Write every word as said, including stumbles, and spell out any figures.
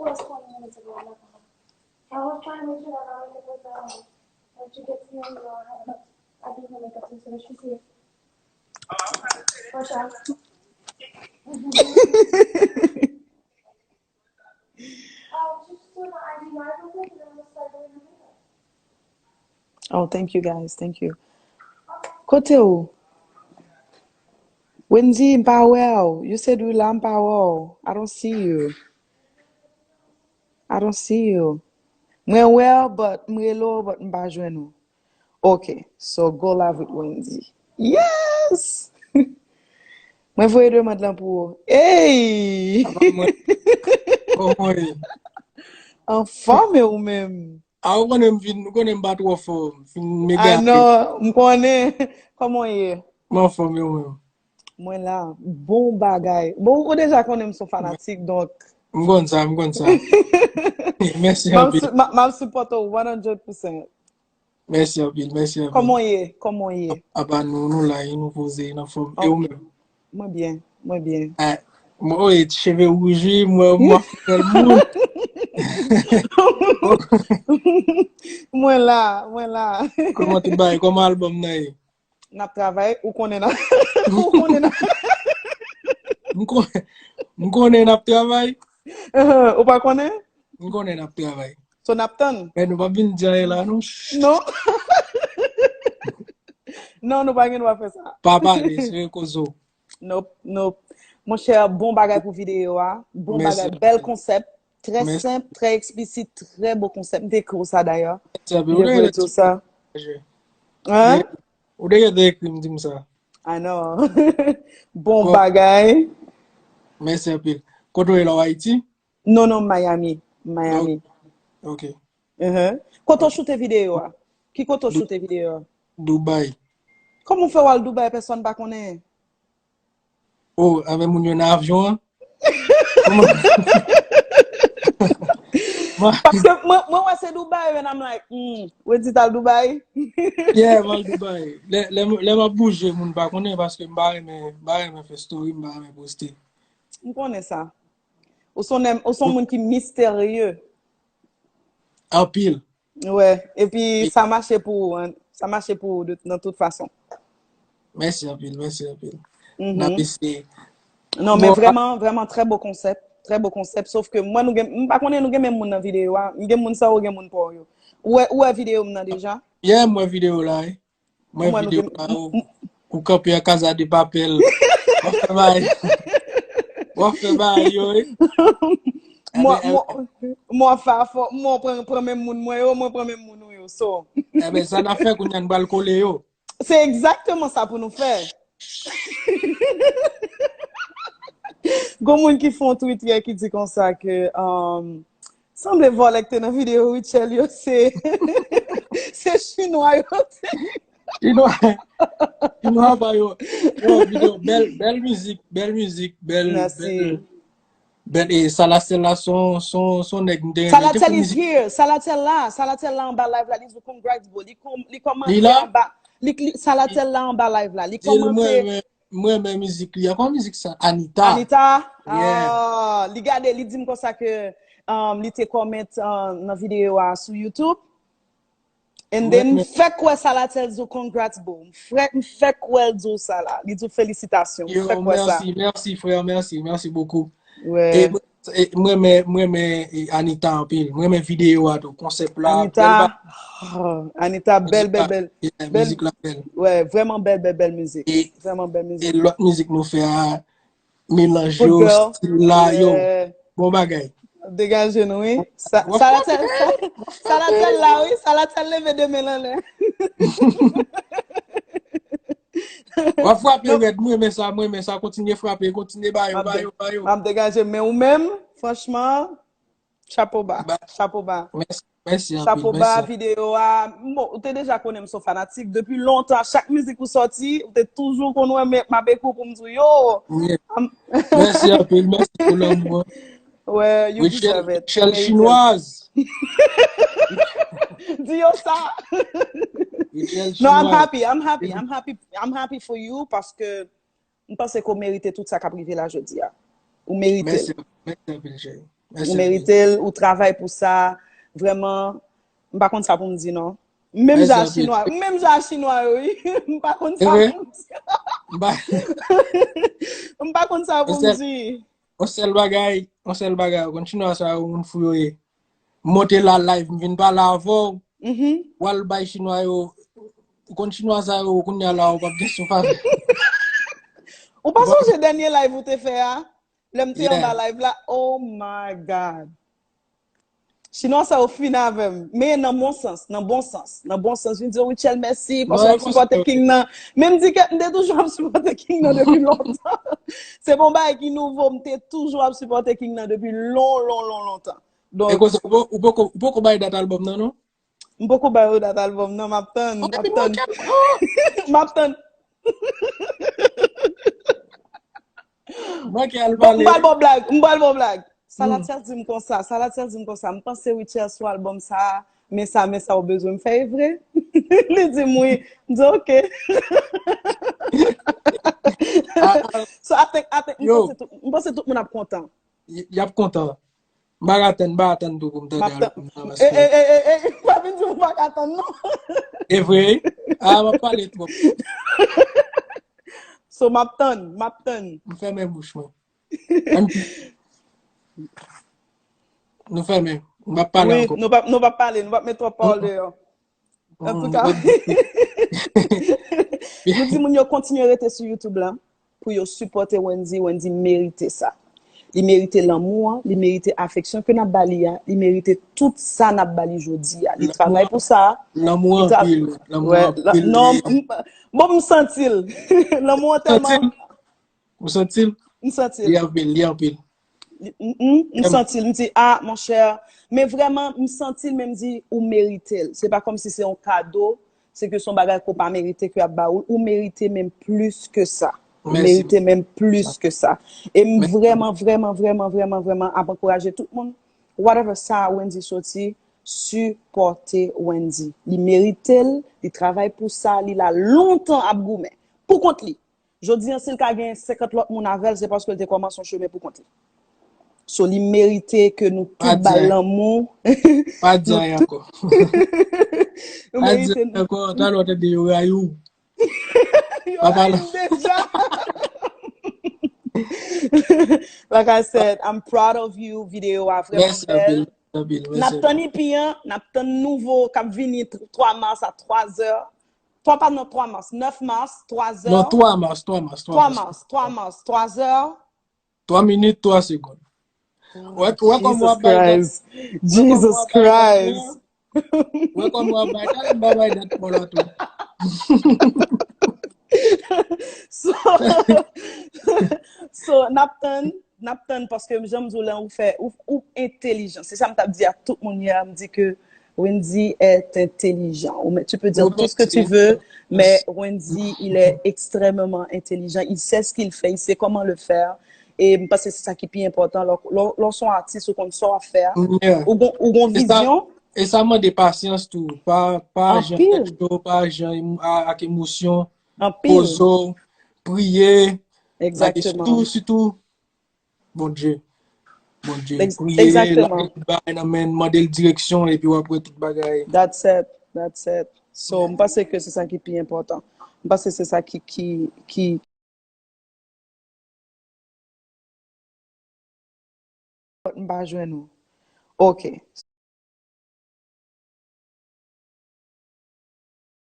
First one, you need to go on that one. I was trying to make sure that I was the first one. Once you get to know you, I didn't make up this relationship. For sure. Oh, thank you guys. Thank you. Kote ou? Wendy, m pa wè w. You said you la, m pa wè w. I don't see you. I don't see you. Mwen wè w, but m rele w, but m pa jwenn ou. Ok, so go live with Wendy. Yes! Mwen voye demann lan pou ou. Hey! Kòman w ye? Anfòm e ou menm? A, ou konnen m vin, ou konnen m pa twò fò, m fin mega. Ah non, m konnen. Kòman w ye? M anfòm e ou menm? Mwen la, bon bagay. Bon, ou deja konnen m son fanatik, donk. M konn sa, m konn sa. Mèsi anpil. M ap sipòte w one hundred percent. Mèsi anpil, mèsi anpil. Kòman w ye? Kòman w ye? Apa nou, nou la, nou poze, nou anfòm. E ou menm? Mwen byen, mwen byen. Ah, mwen, oh, e cheve wouj, wi, mwen, mwen fè moun. Mwen la, mwen la. Kòman tout bagay? Kòman albòm nan ye? N ap travay, ou konnen nan. Ou konnen nan. M konnen, m konnen n ap travay. Ou pa konnen? M konnen n ap travay. So n ap tann. Men nou pa vin di anyen la, non. Non. Non, nou pa gen dwa fè sa. Pa pale, se kozo. Nope, nope. Monchè, bon bagay pou videyo a. Bon bagay, bèl konsèp. Trè senp, trè eksplisit, trè bo konsèp. M te ekri w sa dayè. M te voye tou sa. Hein? Ou te gentan ekri m, di m sa. Ah non. Bon bagay. Mèsi anpil. Kote w ye la, w Ayiti? Non, non, Miami. Miami. Ok. Kote w choute videyo a? Ki kote w choute videyo a? Dubai. Kòman w fè w al Dubai, pèsonn pa konnen? Oh, avè moun yo nan avyon an? Paske mwen, mwen wè se Dubai, and I'm like, hmm, Wendy t al Dubai? Yeah, m al Dubai. Lè, lè, lè m ap bouje, moun pa konnen paske m pa renmen, m pa renmen fè story, m pa renmen poste. M konnen sa. Ou se yon, ou se yon moun ki misterye. Anpil. Wè, epi sa mache pou ou, hein. Sa mache pou ou de, nan tout fason. Mèsi anpil, mèsi anpil. N ap eseye. Non, men vrèman, vrèman, trè bo konsèp. Trè bo konsèp. Sof ke mwen, nou gen, m pa konnen nou gen menm moun nan videyo a. M gen moun sa ou gen moun pa w yo. Ou wè, ou wè videyo m nan deja? Yeah, m wè videyo la, wi. Mwen videyo pa ou, ou kanpe an Casa de Papel. W ap fè bagay. W ap fè bagay yo, wi. Mwen, mwen, mwen fè afò, mwen pran, pran menm moun mwen yo, mwen pran menm moun ou yo, so. Enben, sa n ap fè kounye a, n pral kole yo. Se egzakteman sa pou nou fè. Gon moun ki fè yon tweet yè ki di konsa ke, um, sanble vòlè k te nan videyo Rutshelle yo, se, se chinwa yo te. Chinwa, chinwa pa yo. Yo, videyo, bèl, bèl mizik, bèl mizik, bèl, bèl, bèl, e Salathiel la, son, son, son nèg m te renmen. Salathiel is here. Salathiel la, Salathiel la anba live la, li di congrats, bro. Li kòm, li kòmante anba, li, li, Salathiel la anba live la. Li kòmante. M renmen mizik li. Ankò mizik sa, Anita. Anita? Yeah. Ah, li gade, li di m konsa ke, um, li te comment, uh, nan videyo a sou YouTube. And then, m fèk wè Salathiel di w congrats, bro. M fèk, m fèk wè l di w sa la. Li di w felisitasyon. M fèk wè sa. Yo, mèsi, mèsi, frè, mèsi, mèsi bokou. E, e, mwen, mwen, mwen, mwen, e, Anita anpil. Mwen, mwen videyo a tou, konsèp la. Anita, oh, Anita, bèl, bèl, bèl. Mizik la bèl. Wè, vrèman bèl, bèl, bèl mizik. Vrèman bèl mizik. E lòt mizik nou fè a, melanj yo, stil la, yo. Bon bagay. Degaje nou, wi. Sa, Salathiel, Salathiel la, wi. Salathiel leve de men l anlè. W ap frape rèd, mwen renmen sa, mwen renmen sa. Kontinye frape, kontinye ba yo, ba yo, ba yo. M ap degaje, men ou menm, franchman, chapo ba, chapo ba. Mèsi, mèsi anpil. Chapo ba, videyo a. Bon, ou te deja konnen m se yon fanatik depi lontan. Chak mizik ou sòti, ou te toujou konn wè m, m ap ekri w pou m di w, yo. Mèsi anpil, mèsi pou lanmou an. Wè, you deserve it. Rutshelle chinwaz. Di yo sa. No, I'm happy, I'm happy, I'm happy, I'm happy for you, paske m panse ke w merite tout sa k ap rive la jodi a. Ou merite l. Mèsi, mèsi anpil, cheri. Ou merite l, ou travay pou sa. Vrèman, m pa konn sa pou m di non. Menm jan a chinwa, menm jan a chinwa yo, wi. M pa konn sa pou m di. M pa konn sa pou m di. Yon sèl bagay, yon sèl bagay, ou konn chinwa sa yo, moun fou yo ye. Monte la live, m vin pale avè w, w al bay chinwa yo, ou konn chinwa sa yo, kounye a la, ou p ap gen souf avè. Ou pa sonje dènye live ou te fè a? Lè m te anba live la, oh my God. Chinwa sa yo fin avè m. Men nan bon sans, nan bon sans, nan bon sans. Vin di, Rutshelle, mèsi, paske w ap sipòte King nan. Men m di ke m te toujou ap sipòte King nan depi lontan. Se pa yon bagay ki nouvo, m te toujou ap sipòte King nan depi lon, lon, lon, lontan. Donk, e konsa, ou poko, ou poko bay dat albòm nan, non? M poko ba yo dat albòm nan, m ap tann, m ap tann. M ap tann. Manke al pale. M pral ba w blag, m pral ba w blag. Salatiel di m konsa, Salatiel di m konsa, m panse Rutshelle sou albòm sa, men sa, men sa ou bezwen m fè e vre. Li di m wi, m di ok. So, I think, I think, m panse tout, m panse tout moun ap kontan. Y ap kontan. M pa ka tann, m pa ka tann tou pou m tande albòm nan, paske e, e, e, e, e, pa vin di m ou pa ka tann non. E vre? A, m ap pale twòp. So, m ap tann, m ap tann. M fèmen bouch mwen. Nou fèmen. M p ap pale ankò. Wi, nou p ap, nou p ap pale, nou p ap met twòp pawòl deyò. Antouka, nou di moun yo kontinye rete sou YouTube la pou yo sipòte Wendy. Wendy merite sa. Li merite lanmou an, li merite afeksyon ke n ap ba li a, li merite tout sa n ap ba li jodi a. Li travay pou sa. Lanmou anpil, lanmou anpil. Non, bon, m santi l. Lanmou an tèlman. Ou santi l? M santi l. Li anpil, li anpil. M, m, m santi l, m di, a, monchè, men vrèman, m santi l, men m di, ou merite l. Se pa kòmsi se yon kado, se ke se yon bagay ke w pa merite ke y ap ba ou. Ou merite menm plis ke sa. Ou merite menm plis ke sa. E m vrèman, vrèman, vrèman, vrèman, vrèman ap ankouraje tout moun, whatever sa Wendy soti, sipòte Wendy. Li merite l, li travay pou sa, li la lontan ap goumen. Pou kont li. Jodi an, si l ka gen senkant lòt moun avè l, se paske l te kòmanse yon chemen pou kont li. So, li merite ke nou tout ba l lanmou. Pa di anyen ankò. Nou merite. Pa di anyen ankò, talè w tande yo rayi w. Yo rayi m deja. Like I said, I'm proud of you. Videyo a vrèman bèl. N ap tann E P an, n ap tann nouvo k ap vini twa mas a twa zè. Twa, pa non, twa mas, nèf mas, twa zè. Non, twa mas, twa mas, twa mas. Twa mas, twa mas, twa zè. Twa minit, twa segonn. Wè, wè kòman w ap bay dat. Jesus Christ. Wè kòman w ap bay dat, m pa bay dat pou la tou. So, so, n ap tann, n ap tann, paske jan m di w la, ou fè, ou, ou entelijan. Se sa m t ap di a tout moun yè, m di ke Wendy est intelligent. Ou, tu peux dire tout ce que tu veux, mais Wendy, il est extrêmement intelligent. Il sait ce qu'il fait, il sait comment le faire. E m panse se sa ki pi enpòtan. Lè, lè, lè w se yon atis, ou konn sa w ap fè a. Ou gon, ou gon vizyon. E sa mande pasyans tou. Pa, pa jan tèt cho, pa jan emo-, a, ak emosyon. Poze w, priye. Egzakteman. Sitou, sitou, Bondye. Bondye. Priye, lage tout bagay nan men l, mande l direksyon, epi w ap wè tout bagay. That's it. That's it. So, m panse ke se sa ki pi enpòtan. M panse se sa ki, ki, ki, m pa jwenn ou. Ok.